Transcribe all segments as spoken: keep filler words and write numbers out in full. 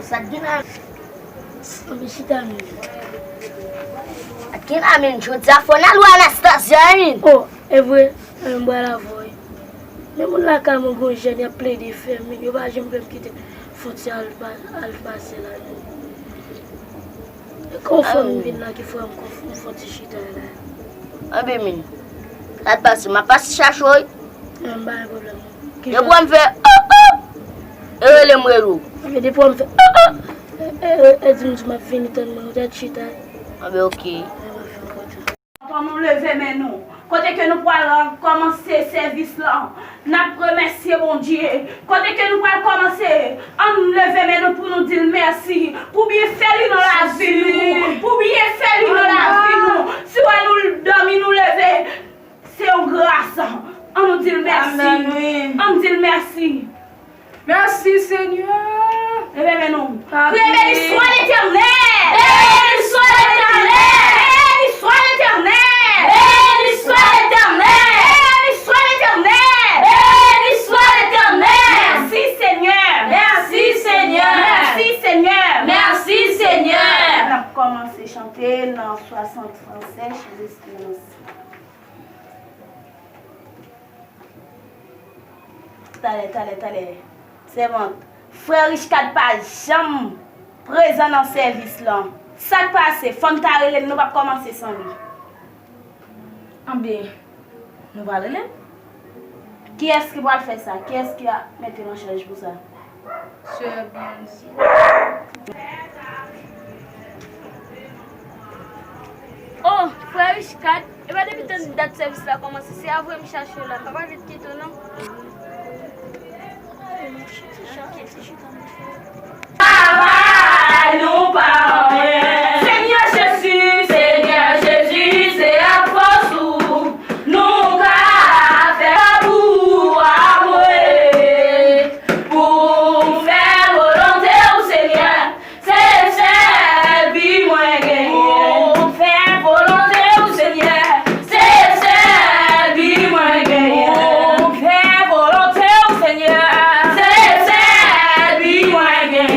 Sa t gen la. Ann chita menm. Sa t gen la menm, jodi a fò n al wè Anastasia wi. Oh, e vre, m pral avè w wi. Men moun lakay mwen gon jèn y ap plede fè m, yo pa janm vle m kite fwontyè al pa- al pase la non. E kòman fò m vin la ki fè m kò m fè ti chita la. Anben men, al pase, m ap pase chache w wi. Non, m pa gen pwoblèm. Depi w wè m fè oh oh, e rele m rele w. Anben depi w wè m fè oh oh, e, e, e, e di m di m ap vini tann mwen, ou tèt chita. Anben oke. Anben m ap fè yon kote. Ann nou leve men nou. Kote ke nou pral kòmanse sèvis lan, n ap remèsye Bondye. Kote ke nou pral kòmanse, ann leve men nou pou nou di l mèsi pou byenfè li nan lavi nou, pou byenfè li nan lavi nou. Si w wè nou dòmi, nou leve, se yon gras. Ann nou di l mèsi. Ann di l mèsi. Merci Seigneur. Leve men nou. Kriye, béni soit l'Éternel. Béni soit l'Éternel. Béni soit l'Éternel. Béni soit l'Éternel. Béni soit l'Éternel. Béni soit l'Éternel. Merci Seigneur. Merci Seigneur. Merci Seigneur. Merci Seigneur. N ap kòmanse chante nan swasant fransè, Chèz Esperans. Talè, talè, talè. Sèvant, frè Richecad pa janm prezan nan sèvis lan. Sa k pase? Fò n ta rele l, nou p ap kòmanse san li. Anben, nou va rele l. Kiyès ki pral fè sa? Kiyès ki a mete l an chaj pou sa? Sè Beyonce. Oh, frè Richecad, e pa depi tann dat sèvis la kòmanse, se avwe m chache w la, m pa pral vin kite w non. Travay nou pa anyen. Senyè Jezi, Senyè Jezi, se ak fòs ou nou ka fè pou avwe, pou fè volonte w, Senyè. Se sèl bi mwen genyen. Pou fè volonte w, Senyè. Se sèl bi mwen genyen. Pou fè volonte w, Senyè. Se sèl bi mwen genyen.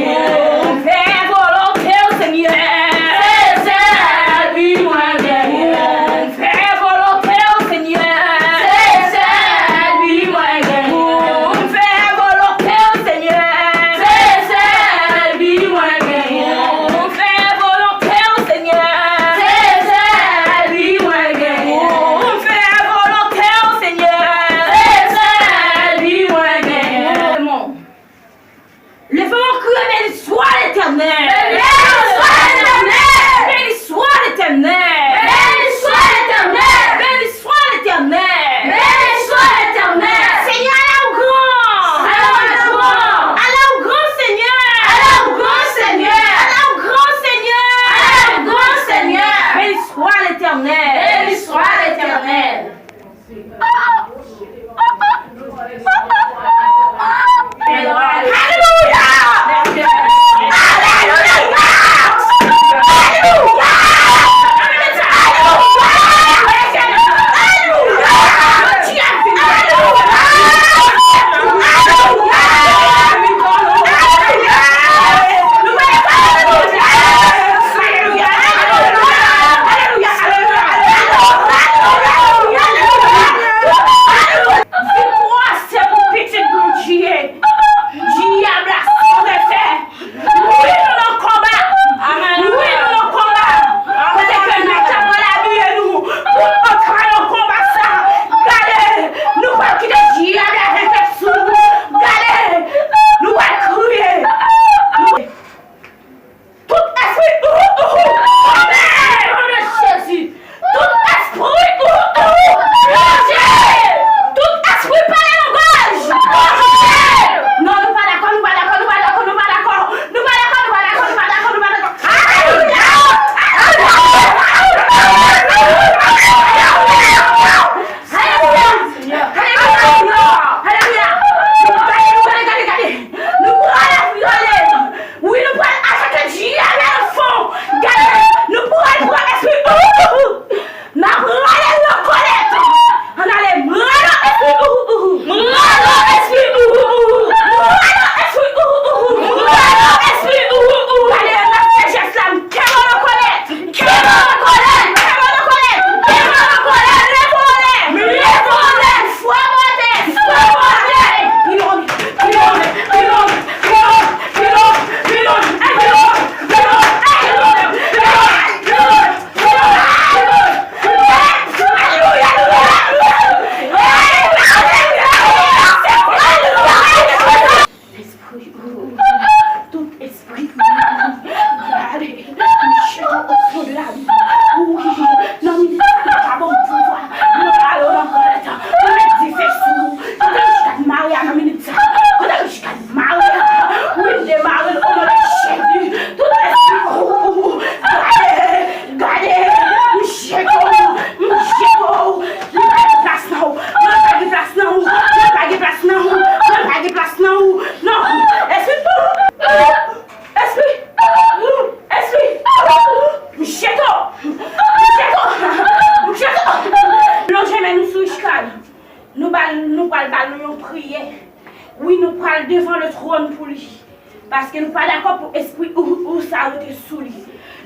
Paske nou pa dakò pou espri ou, ou sa rete sou li.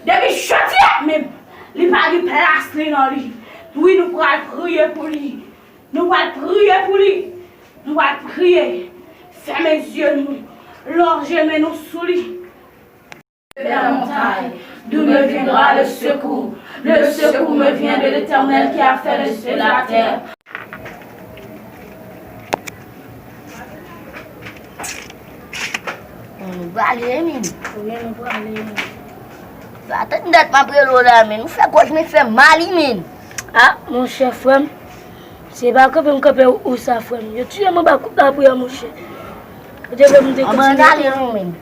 Depi jodi a menm, li pa gen plas li nan li. Wi, nou pral priye pou li. Nou pral priye pou li. Nou pral priye. Fèmen zye nou. Lonje men nou sou li. De la montagne, d'où me viendra le secours? Le secours me vient de l'Éternel qui a fait les cieux et la terre. Nou prale, men. Wi, nou prale. Sa tann dat m ap rele w la, men. Ou fè gòj mwen fè mal, wi, men. Ah, monchè, frè m, se pa kanpe m kanpe ou sa, frè m. Yo tiye m anba kout lapriyè, monchè. Yo te vle m te Anba kontinye. Andale, non, men.